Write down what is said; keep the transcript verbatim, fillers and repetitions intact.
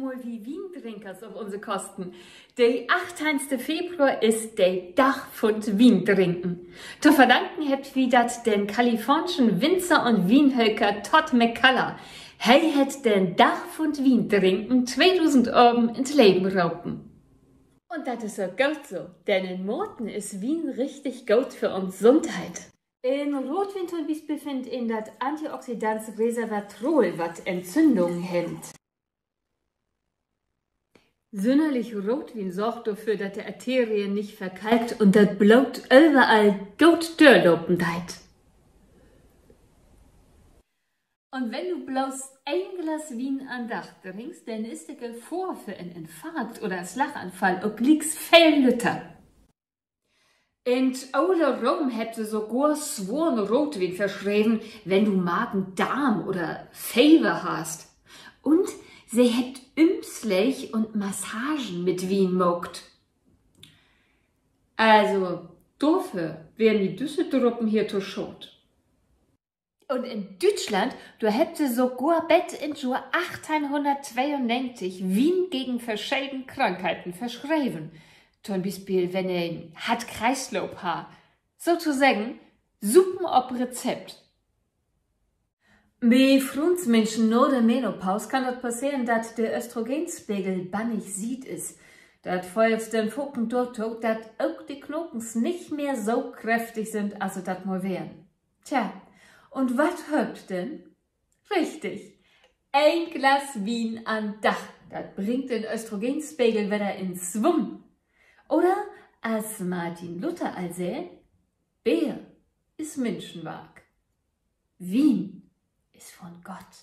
Mal wi Wiendrinkers op unse Kosten. De achteihnste Februar is de Dag vun't Wiendrinken. To verdanken hebbt wi dat den kalifornschen Winzer un Wienhöker Todd McCullough. He hett den Dag vun't Wiendrinken tweedusend ölven in't Leven ropen. Un dat is ok goot so, denn in Maten is Wien richtig goot för uns Sundheit. In Rootwien to'n Bispeel finnt een dat Antioxidant Resveratrol, wat Entzündungen hemmt. Sünnerlich Rootwien sorgt dorför, dat de Arterien nich verkalkt un dat Bloot överall goot dörlopen deit. Un wenn du bloots een Glas Wien an'n Dag drinkst, denn is de Gefohr för en Infarkt oder Slaganfall ok glieks veel lütter. In't ole Room hebbt se sogor sworen Rootwien verschreven, wenn du Magen-Darm oder Fever harrst. Un se hebbt Ümsleeg un Massagen mit Wien maakt. Also, dorför weer mi düsse Druppen hier to schaad. Un in Düütschland, dor hebbt se sogor bet in't Johr achteihnhunnerttweeunnegentig Wien gegen verscheden Krankheiten verschreven. To'n Bispeel, wenn een Hartkreislauf harr. Sotoseggen, Supen op Rezept. Bi Fruunsminschen na de Menopaus kann dat passeren, dat de Östrogenspegel bannig siet is. Dat föhrt denn faken dorto, dat ok de Knakens nich mehr so kräftig sünd, as se dat mal weren. Tja, un wat helpt denn? Richtig, een Glas Wien an'n Dag, dat bringt den Östrogenspegel wedder in Swung. Oder, as Martin Luther al sä: Beer is Minschenwark, Wien is von Gott.